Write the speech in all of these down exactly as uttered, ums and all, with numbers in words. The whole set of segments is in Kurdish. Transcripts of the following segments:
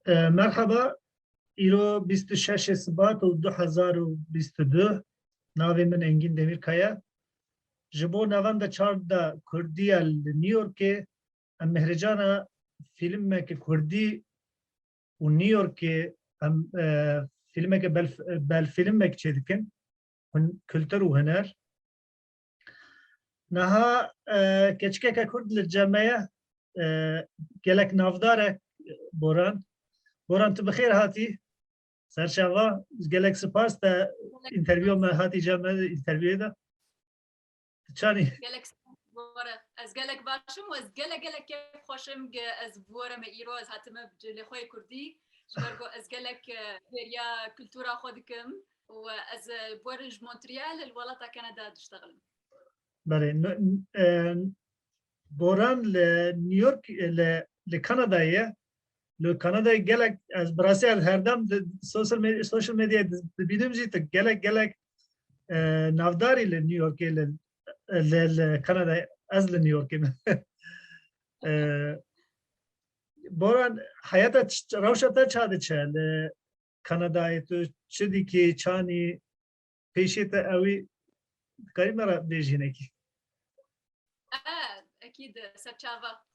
E, merheba, îro bîst û şeş Sibat û du hezar û bîst û du. Navê min Engîn Demîrkaya. Ji bo navenda çar de Kurdî ya li New Yorkê, em mehrêcana fîlmeke Kurdî û New Yorkê em, e, fîlmeke bel, belfîlmek çêdikin. Hun-, kultur û huner. Niha, e, keçikeke Kurd li cem me ye. E, gelek navdar e, Boran. Boran, tu bi xêr hatî. Serçava, gelek spas te interview me hatî cem me, interviewê de. Çanî? Gelek spas bore. Ez gelek baş im û ez gelek, gelek kêf xweş im ge ez bi we re me îro, ez hatime cilê xwe yê Kurdî. Ji ber ku ez gelek, e, bêriya kultura xwe dikim û ez, e, bi we re ji Montreal, li welata Kanada diştexilim. Belê, n-, n-, e, Boran li New York, e, li, li Kanadayê ye. Li Kanadayê gelek, ez bi rastî ez herdem di social me-, social medyayê di-, dibînim jî, tu gelek, gelek, e, navdarî li New Yorkê, li, li, li Kanadayê, ez li New Yorkê me. E, Boran, heyata ç-, rewşa te ça diçe li Kanadayê? Tu çi dikî, çanî? Pêşê te ewî dikarî me re bêjî hinekî? E, ekîd, serçava.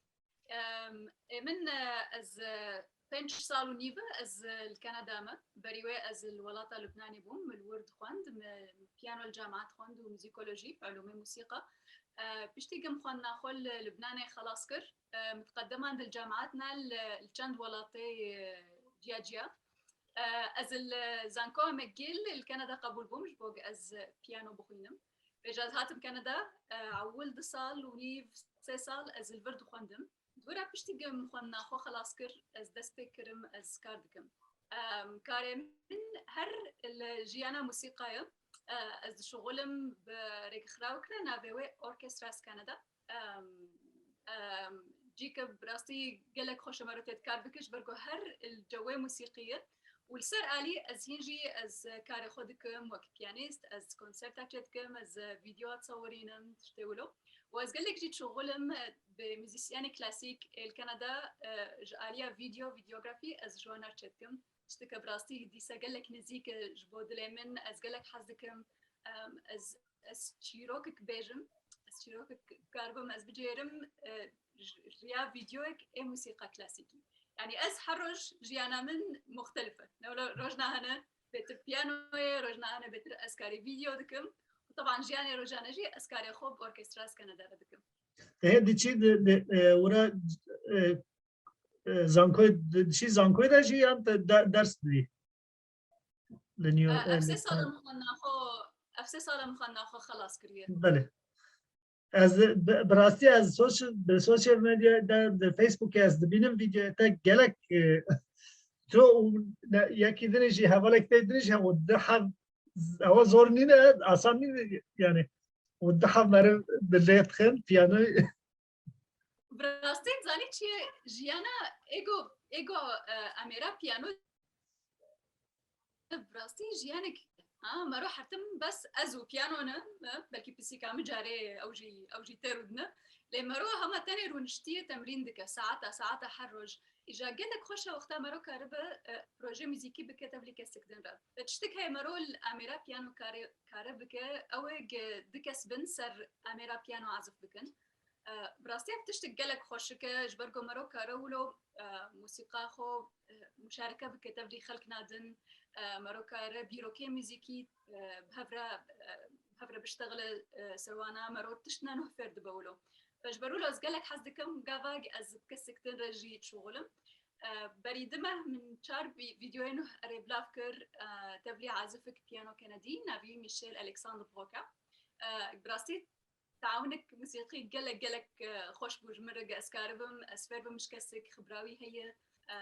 Em, ê min, e, ez, e, pênc sal û nîv e, ez, e, li Kanada me. Berî wê ez li welata Lubnanê bûm, min li wir dixwend, min piyano li cameat xwend û muzîkolojî, ulûmê musîqa. E, piştî ku min xwendina xwe li Lubnanê xelas kir, e, min diqedimand li cameat ne li, li çend welatê, e, ciya ciya. E, ez li Zankoya McGill li Kanada qebûl bûm, ji bo ku ez piyano bixwînim. Vêca ez hatim Kanada, e, ewil du sal û nîv, sê sal ez li vir dixwendim. Di wir re piştî ku min xwendina xwe xelas kir, ez dest pê kirim, ez kar dikim. Em, karê min her li jiyana musîqa ye. E, ez dişuxilim bi rêkxiraw kire navê wê Orchestras Canada. Em, em, cî ke bi rastî gelek xweş e mero tê kar bike, ji ber ku her li cewê musîqî ye. Û li ser alî ez hîn jî ez karê xwe dikim wek piyanîst, ez konserta çêdikim, ez vîdyoa disewirînim, tiştê wilo. Û ez gelek jî dişuxilim bi muzîsyenê klasîk ê li Kanada, e, ji aliya vîdyo, vîdyografî, ez ji wan re çêdikim. Tişteke bi rastî dîsa gelek nizîk e ji bo dilê min, ez gelek hez dikim. Em, ez ez çîrokek bêjim, ez çîrokek karibim ez bicêrim, e, ji riya vîdyoyek ê musîqa klasîkî. Yanî ez her roj jiyana min muxtelif e. Ne wilo rojna hene bêtir piyanoyê, rojna hene bêtir ez karê vîdyo dikim. Û teban jiyanê rojane jî ez karê xwe bi orkestras Kanada re dikim. Te hê diçî di, di, e, wira, e, e, zankoyê, di, diçî zankoyê de jî yan te de, ders didî? Li New York, e, ev sê sal em xwendina xwe, ev sê sal em xwendina xwe xelas kiriye. Belê. Ez bi, bi rastî ez sosyal, bi sosyal medya de, di Facebookê ez dibînim vîdyoyê te gelek, e, tu û ne, yekî dinê jî hevalek te dinê jî hemû di hev, ewa zor nîne, asan nîne yani. Û di hev meriv bi lê dixin, piyanoyê. Bi rastî zanî çi ye? Jiyana ego, ego, e, em ê re piyano. Bi rastî jiyanek, ha, mero hertim bes ez û piyano ne, e, belkî pisîka min carê ew jî, ew jî têr û dine. Lê mero hema tenê rûniştiye temrîn dike, saeta, saeta her roj. Îja gelek xweş e wexta mero karibe, e, proje muzîkî bike tevlî kesik din re. Ve tiştik heye mero li amêra piyano kare, kare bike, ew ê ge du kes bin ser amêra piyano azif bikin. E, bi rastî ev tiştek gelek xweşik e, ji ber ku mero kare wilo, e, musîqa xwe, e, muşareke bike tevlî xelk nadin, e, mero kare bîrokê muzîkî, e, bi hev re, e, bi hev re biştexile, e, ser wana mero tişt ne nuh fêr dibe wilo. Ji ber wilo ez gelek hez dikim, gava ez bi kesek din re jî dişuxilim. E, berî du meh min çar vî-, vîdyoyê nuh erê bilav kir, e, tevlî azifek piyano kenedî, navî Michel Alexandre Broca. E, bi rastî tawinek musîqî gelek, gelek, e, xweş bû ji min re, ez karibim, ez fêr bim ji kesek, xibra wî heye. E,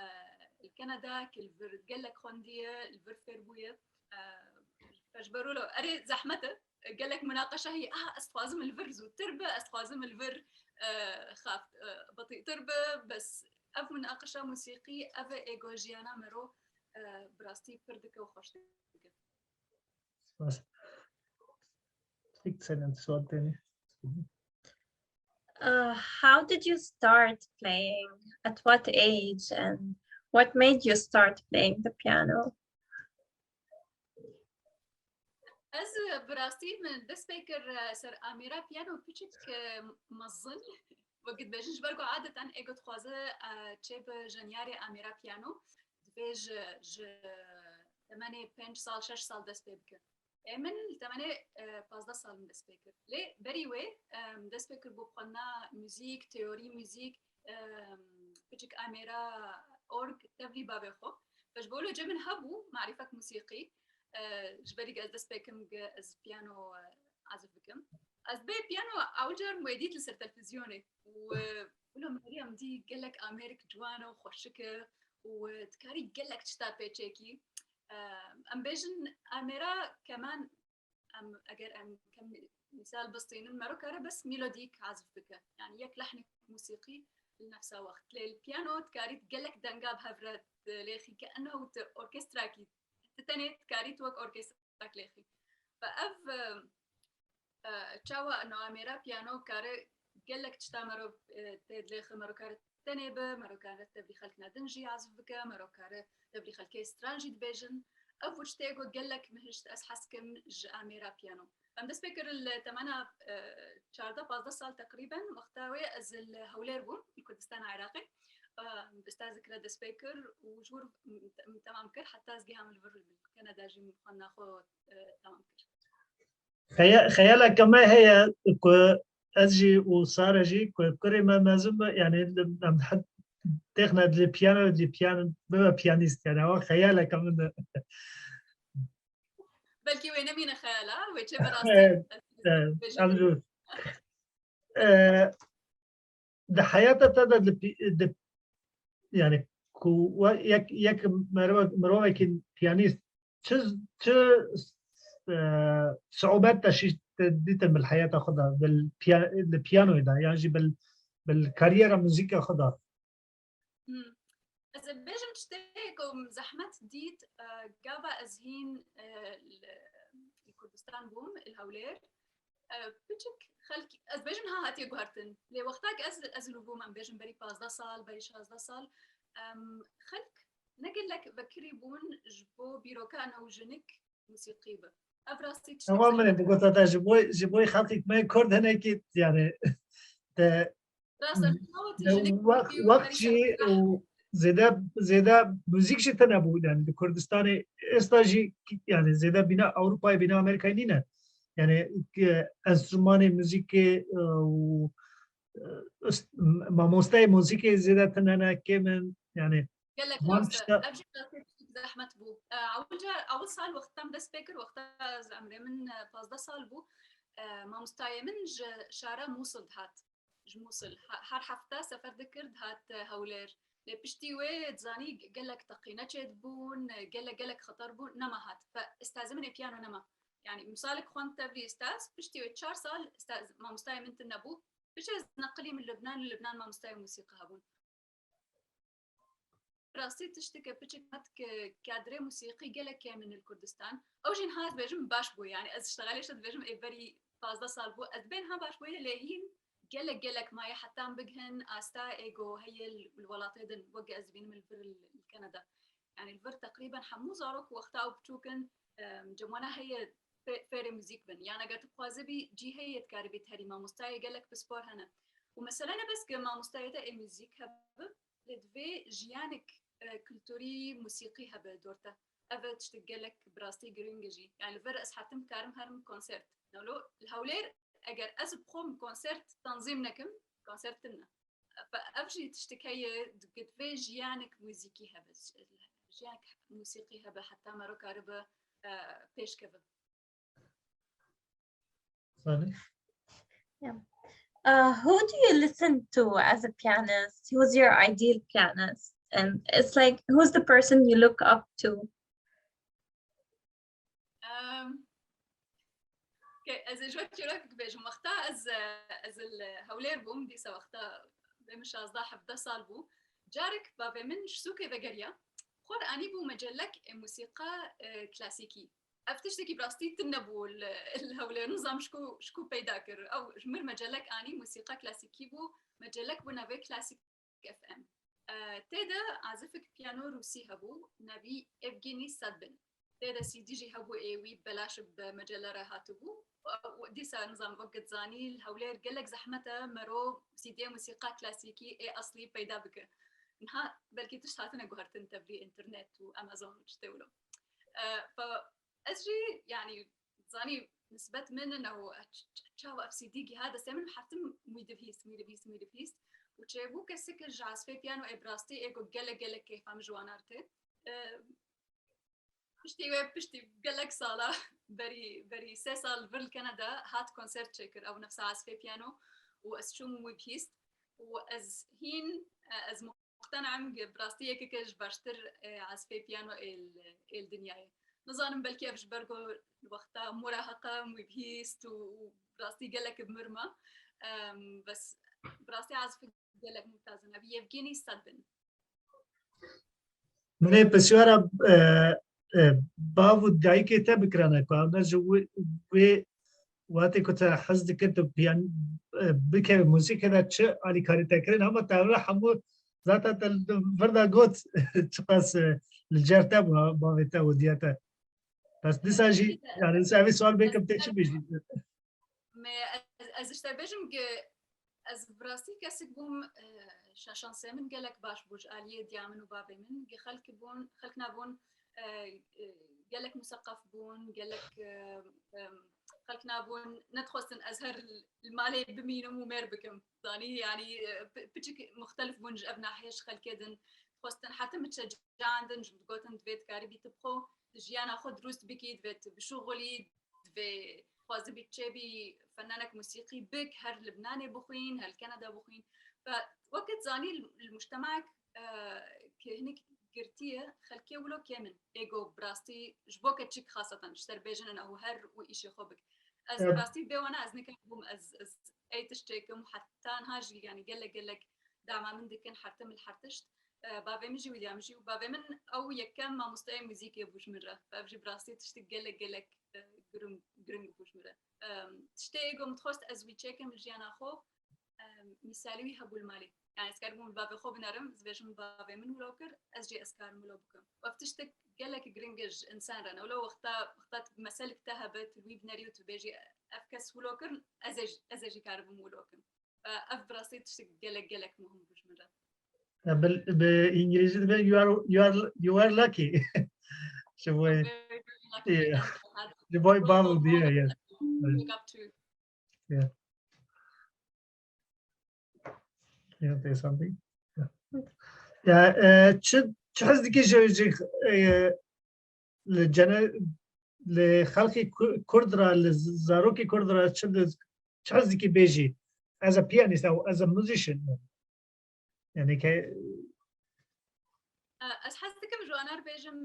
li Kanada, ki li vir gelek xwendiye, li vir fêr bûye. E, ji ber wilo, erê zehmet e. Gelek munaqeşa heye, "Ah, ez dixwazim li vir zûtir be, ez dixwazim li vir, e, xaft, e, betîtir be." Bes ev munaqeşa musîqî, ev e ego jiyana mero, e, bi rastî pir dike û xweş dike. Spas. Excellent, Suat Deni. Uh, how did you start playing? At what age? And What made you start playing the piano? Ez, e, bi rastî min dest pê kir, e, ser amêra piyano piçik, e, mezin. Wekî dibêjin ji ber ku adeten ê ku dixwaze, e, çêbe jinyarê amêra piyano, divê ji, ji temenê pênc sal, şeş sal dest pê bike. Ê min li temenê, e, pazdeh sal min dest pê kir. Lê berî wê, e, min dest pê kir bo xwendina muzîk, teorî muzîk, e, piçik amêra org tevlî bavê xwe. Ji bo wilo cem min hebû marîfek musîqî. E, ji berî ez dest pê kim ge ez piyano, e, azif bikim. Ez bê piyano ewil car min wê dît li ser televîzyonê. Û, e, wilo min heriya min dî gelek amêrik ciwan û xweşik e û, e, dikarî gelek tişta pê çêkî. E, em bêjin amêra keman, em, eger em kem mîsal bistînin, mero kare bes melodîk azif bike. Yani yek lehnek musîqî li nefsa wext. Lê li piyano dikarî gelek denga bi hev re dilêxî ke enho tu orkestrakî, tu tenê dikarî tu wek orkestrak lêxî. Ve ev, e, e, çawa no amêra piyano kare gelek tişta mero, e, tê dilêxi, mero kare tenê be, mero kare tevlî xelkina din jî azif bike, mero kare tevlî xelkê stran jî dibêjin. Ev wiştê ku gelek min hişt ez hez kim ji amêra piyano. Em dest pê kir li temena, e, çardeh pazdeh sal teqrîben, wexta wê ez li Hewlêr bûm, li Kurdistana Iraqê. E, bi stazekî re dest pê kir û ji wir, m-, temam kir, heta ez giham li vir li Kanada jî min xwendina xwe, e, temam kir. Xeya-, xeyaleke me heye ku ez jî û Sare jî ku kurê me mezin be, yani li, em hit têxine li piyano, li piyan-, bibe piyanîst, yani ew xeyaleke min e. Belkî wê nemîne xeyala, wê çê bi rastî. Evet, evet, bêjim. Em jî, e, di heyata te de li pi-, di, yani ku we-, yek, yek merove-, mirovekî piyanîst çi, çi, e, siûbet te şî-, te dîtin bil heyata xwe de, bil piya-, li piyanoyê de, yan jî bil, bil kariyera muzîka xwe de? Hmm. Ez ê bêjim tiştê ku min zehmet dît, e, gava ez hîn, e, li, li Kurdistan bûm, li Hewlêr. E, piçik xelk, ez bêjim ha hatiye guhertin. Lê wexta ku ez, ez li bûm, em bêjim berî pazdeh sal, berî şazdeh sal, em, xelk ne gelek vekirî bûn ji bo bîroka enho jinik musîqî bi. Ev rastî tiştek. Tamam, min bigota te ji bo, ji bo xelkek me Kurd hinekî, yani, te Rast e, ji bo te jinik wext, wext jî û zêde, zêde muzîk jî tune bû, yani li Kurdistanê êsta jî, yani zêde bîna Ewropayê, bîna Amerîkayê nîne. Yani, e, enstrûmanê muzîkê, e, û, e, ist-, mamosteyê muzîkê zêde tune ne, kêm in, yani. Gelek rast e. Ev jî rastî zehmet bû. E, ewil car, ewil sal wexta min dest pê kir, wexta ez emrê min, e, pazdeh sal bû. E, mamostayê min ji şara Mûsil dihat. Ji Mûsil. Ha-, her hefte sefer dikir, dihat, e, Hewlêr. Lê piştî wê dizanî ge-, gelek teqîne çêdibûn, e, gelek, gelek xeter bûn, nema hat. Fe, stazê min ê piyano nema. Yani, mîsalik xwend tevlî staz, piştî wê çar sal staz, mamostayê min tune bû. Piştî ez neqilî min Lubnan, li Lubnan mamostayê musîqî hebûn. Rastî tiştike piçik hat ke kadrê musîqî gelek kêm in li Kurdistan. Ew jî niha ez dibêjim baş bûye. Yani ez ji teqalê şe dibêjim ê berî pazdeh sal bû. Ez dibên ha baş bûye lê hîn gelek gelek maye heta em bigihin asta ê go heye li, li welatê din wek ez dibînim li vir li, li Kanada. Yani li vir teqrîben hemû zarok wexta ew biçûk in, em, cem wana heye fê-, fêrê muzîk bin. Yan eger tu dixwazî bî cî heye dikarî bî herî mamostayê gelek pispor hene. Û mesele ne bes ke mamostayê te ê muzîk hebe, lê divê jiyanek, e, kulturî, musîqî hebe dor te. Ev e tiştek gelek bi rastî giring e jî. Yani li vir ez hetim karim herim konsert. Nalo li Hewlêr eger ez bi xwe min konsert tanzîm nekim, konsert tune. Fe-, ev jî tiştek heye, divê jiyanek muzîkî hebe, jiyanek musîqî hebe heta mero karibe, e, pêş keve. Sani? Yeah. Uh, who do you listen to as a pianist? Who's your ideal pianist? And it's like, who's the person you look up to? Em, ke-, ez ê ji we çîrokek bêjim. Wexta ez, e, ez li Hewlêr bûm, dîsa wexta bê min şazdeh hevdeh sal bû. Carek bavê min ji sûkê vegeriya, xwe re anîbû mecelek ê musîqa, e, klasîkî. Ev tiştekî bi rastî tune bû li, li Hewlêr, nizam ji ku, ji ku peyda kir. Ew ji mir mecelek anî, musîqa klasîkî bû, mecelek bû navê Classic F M. E, tê de azifek piyano rûsî hebû, navî Evgenî Sadbin. Tê de C D jî hebû, ê wî belaş bi mecele re hatibû. Û dîsa nizam wek zanî, li Hewlêr gelek zehmet e mero C D musîqa klasîkî ê eslî peyda bike. Niha belkî tişt hatine guhertin tevlî înternet û Amazon û tiştê wilo. E, fe ez jî, yanî, zanî, nisbet min ne û ç-, ç-, çawa F C D giha destê min, hertim wî dibihîst, wî dibihîst, wî dibihîst. Û çêbû kesek ji azfê piyano ê bi rastî ê ku gelek, gelek keyfa min ji wan re tê. E, piştî wê, piştî gelek sala, berî, berî sê sal vir li Kanada hat konser çêkir. Ew nefsa azfê piyano û ez çûm wî bihîst. Û ez hîn, e, ez muqtenem, bi rastî yekeke ji baştir, e, azfê piyano ê li, ê li dinyayê. Nizanim, belkî ev ji ber ku li wexta muraheqa min wî bihîst û, û bi rastî gelek bi mir ma. Em, bes bi rastî azifek gelek mumtaz e. Navî Yevgenî Sadbin. Min ê pisyara, e, e, bav û dayikê te bikirane ku, em ji wê, wê Wextê ku te hez dikir tu piyan, e, bikevî muzîkê de çi alîkarî te kirin, hema te re hemû zaten te li vir de got çiqas, e, li cer te bû, bavê te û diya te. Bes dîsa jî, yani, dîsa evî sual bêkim tê çi bêjî? Me, ez, ez ji te bêjim ki ez bi rastî kesek bûm, e, şa-, şansê min gelek baş bû ji aliyê diya min û bavê min. Gi xelk bûn, xelk nabûn, e, e, gelek museqef bûn, gelek, e, e, xelk nabûn, nedixwestin ez her li malê bimînim û mêr bikim. Zanî, yanî, e, pi-, piçik muxtelif bûn ji ev nahiyê, ji xelkê din. Dixwestin heta min şecandin, ji min digotin, divê dikarîbî tu bi xwe jiyana xwe dirust bikî, divê tu bişuxulî, divê xwazibî çêbî fenanek musîqî bik, her Libnanê bixwîn, her li Kanada bixwîn. Fe wekî tu zanî li, li mujtemaek, e, ki hinek girtî ye, xelkê wilo kêm in. Ê ku bi rastî ji bo keçik xaseten ji ser bêjin in ew her û îşê xwe bik. Ez bi rastî bê wana ez nikaribûm ez, ez ey tişt çêkim û heta niha jî, yanî, gelek gelek dama min dikin, hertim li her tişt. E, bavê min jî wî diya min jî û bavê min ew yekem mamosteyê muzîkê bû ji min re. Ev jî bi rastî tiştek gelek gelek, e, giring, giring bû ji min re. E, tiştê ê ku min dixwest ez wî çêkim li jiyana xwe, e, mîsalî wî hebû li malê. Yani ez karibûm li bavê xwe binerim, ez bêjim bavê min wilo kir, ez jî ez karim wilo bikim. Ev tiştek gelek giring e ji însan re. Wilo wexta, wexta tu meselek te hebe, tu wî binerî û tu bêjî ev kes wilo kir, ez ê, ez ê jî karibim wilo kim. E, ev bi rastî tiştek gelek, gelek muhim bû ji min re. Ya, bi, bi îngilîzî dibe, "You are, you are, you are lucky." Ji bo, I'm very, very lucky, yeah, and I had ji bo bav û diya, yeah. Look up to. Yeah. You want to say something? Yeah. Ya, e, çi, çi hez dikî ji, ji, e, li cene-, li xelkê Ku-, Kurd re, li z-, zarokê Kurd re çi di-, çi hez dikî bêjî, as a pianist or as a musician? Yani ke- Ez hez dikim ji wan re bêjim,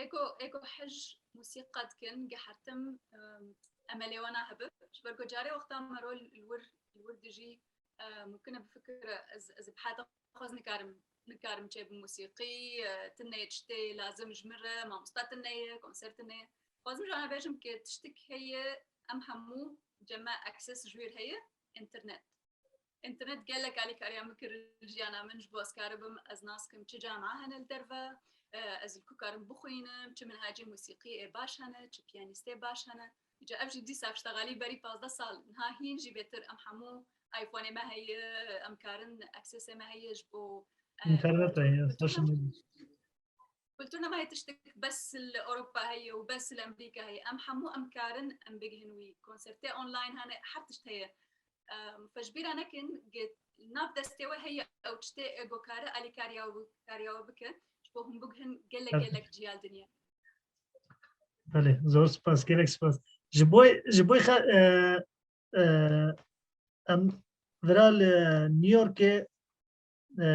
ê ku, ê ku hej musîqa dikin, ge hertim, em, emelê wana hebe. Ji ber ku carê wexta mero li wir, li wir dijî, e, mumkin e bifikire, ez, ez bi heta xwe ez nikarim, nikarim çêbim musîqî, e, tune ye tiştê lazim ji min re, mamosta tune ye, konser tune ye. Xwazim ji wan re bêjim ke tiştek heye, em hemû cema access ji wî re heye, înternet. Înternet gelek alîkariya min kir li jiyana min, ji bo ez karibim, ez nas kim çi camia hene li derve, e, ez li ku karim bixwînim, çi minhecê musîqî ê baş hene, çi piyanîstê baş hene. Îca ev jî dîsa piştegalî berî pazdeh sal, niha hîn jî bêtir em hemû iPhoneê me heye, em karin accessê me heye ji bo, e, Înternet heye, kultura, social media. Kultura me heye tiştek bes li Ewropa heye û bes li Amerîka heye. Em hemû em karin em bigihin wî. Konsertê online hene, her tişt heye. Em, fe ji bîra nekin, ge-, nav destê we heye ew tiştê ê ku kare alîkariya we, kariya we bike. Ji bo hûn bigihin gelek, gelek ciya li dinya. Belê, zor spas, gelek spas. Ji bo, ji bo xe-, e, e, em vira li New Yorkê, e,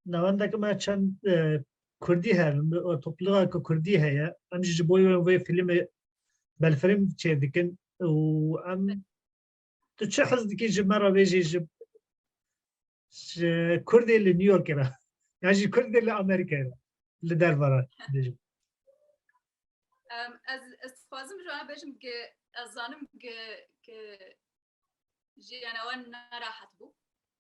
navendek me çend, e, Kurdî hevin, e, topluluğa ku Kurdî heye, em jî ji bo wê, wê filmê belfilm çêdikin û em, tu çi hez dikî ji me re bêjî, ji, ji Kurdê li New Yorkê re, yan jî Kurdê li Amerîkayê re, li derve re bêjim? Em, ez, ez dixwazim ji wan bêjim ke ez zanim ke, ke jiyana wan nerahet bû.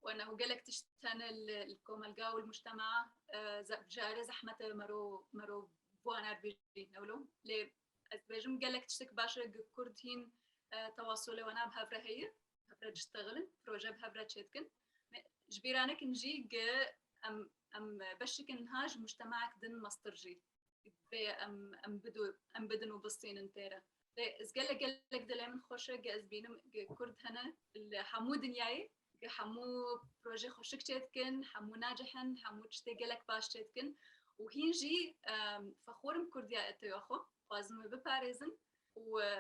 Wena û gelek tişt hene li, li komelga û li mujtema, e, ze-, jare zehmet e mero, mero bi wan re bêjî, ne wilo. Lê ez dibêjim gelek tiştek baş e gi Kurd hîn, e, tewasulê wana bi hev re heye, bi hev re diştexilin, proje bi hev re çêdikin. Me-, ji bîra nekin jî gi em, em beşikin niha ji mujtemaek din mestir jî. Vê em, em bidu-, em bidin û bistînin tê re. Lê ez gelek, gelek dilê min xweş e, ge ez bînim ge Kurd hene li hemû dinyayê, ge hemû projê xweşik çêdikin, hemû nacihin, hemû tiştê gelek baş çêdikin. Û hîn jî, em, fexwar im Kurdiya etê ya xwe, xwazin wê biparêzin û, e,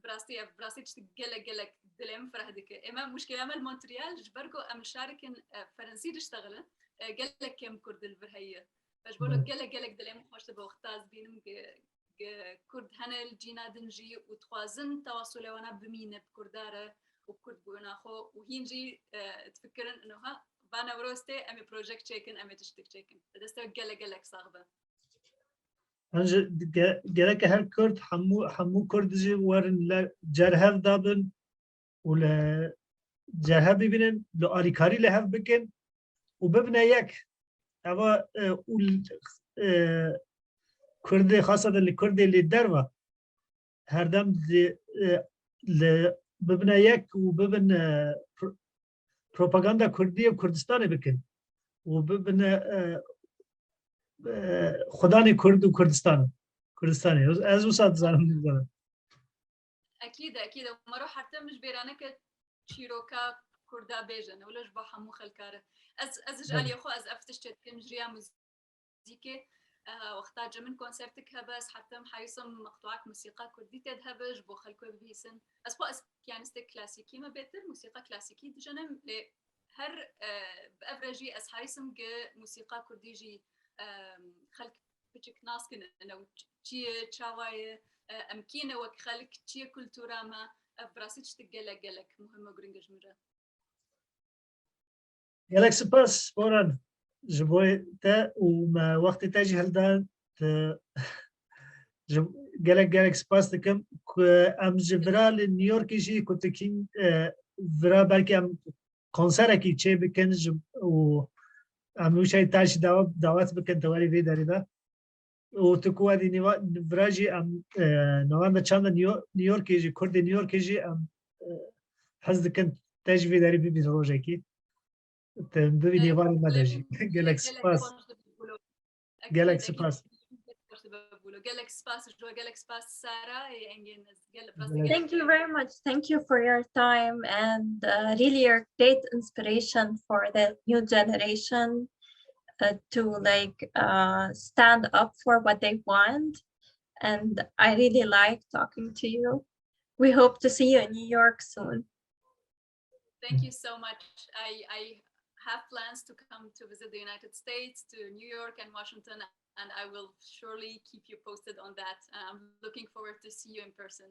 bi rastî ev, bi rastî tiştek gelek, gelek dilê min fireh dike. Ême muşkila me li Montreal, ji ber ku em li şarekin, e, Ferensî diştexilin, e, gelek kêm Kurd li vir heye. Ji bo gelek, gelek dilê min xweş dibe wexta ez bînim ge, ge Kurd hene li cîna din jî û dixwazin tewasulê wana bimîne bi Kurda re û bi Kurdbûna xwe û hîn jî, e, difikirin, inoha va Newroz tê, em ê projek çêkin, em ê tiştek çêkin. Destê we gelek, gelek sax be. Hence ge-, gereke her Kurd, hemû, hemû Kurd jî werin li cerhev dabin û li cerhev bibînin, li alîkarî li hev bikin û bibine yek. Eva, e, û, e, Kurdê, xaseten li Kurdê li derve, herdem li, e, li bibine yek û bibin, e, pro-, propaganda Kurdî û Kurdistanê bikin û bibine, e, e, xudanê Kurd û Kurdistan. Kurdistanê. Ez, ez wisa dizanim, dizanim. Ekîd e, ekîd e. Mero hertim ji bêra neke çîroka Kurda bêje, ne wilo ji bo hemû xelkare. Ez, ez ji aliyê xwe ez ev tişt çêdikim, ji riya muzîkê. E, wexta cem min konsertik hebe, ez hertim heysim meqtuak musîqa Kurdî tê de hebe, ji bo xelk wê bibihîsin. Ez xwe ez piyanistek klasîkî me bêtir, musîqa klasîkî dijenim, lê her, e, bi ev re jî ez heysim ge musîqa Kurdî jî, e, xelk piçik nas kin, ene û ç-, çi ye, çawa ye, e, em kî ne wek xelk, çi ye kultura me, ev bi rastî tiştek gelek, gelek muhim û giring e ji min re. Gelek spas, Boran, ji bo te û me wextê te jî hildan, te, ji, gelek, gelek spas dikim ku em ji vira li New Yorkê jî ku tu kî, e, vira belkî em konserekî çê bikin ji, û em wî şayî te jî dawa-, dawet bikin te werî vê derê de. Û tu ku werî nîva-, vira jî em, e, navenda çanda New York, New Yorkê jî, Kurdê New Yorkê jî em, e, hez dikin te jî vê derê bibî rojekî. Te bibî nêvarê me de jî. Gelek spas. Gelek spas. Gelek spas, Joe. Gelek spas, Sara. Thank you very much. Thank you for your time and, uh, really your great inspiration for the new generation, uh, to, like, uh, stand up for what they want. And I really like talking to you. We hope to see you in New York soon. Thank you so much. I, I have plans to come to visit the United States, to New York and Washington, and I will surely keep you posted on that. I'm looking forward to see you in person.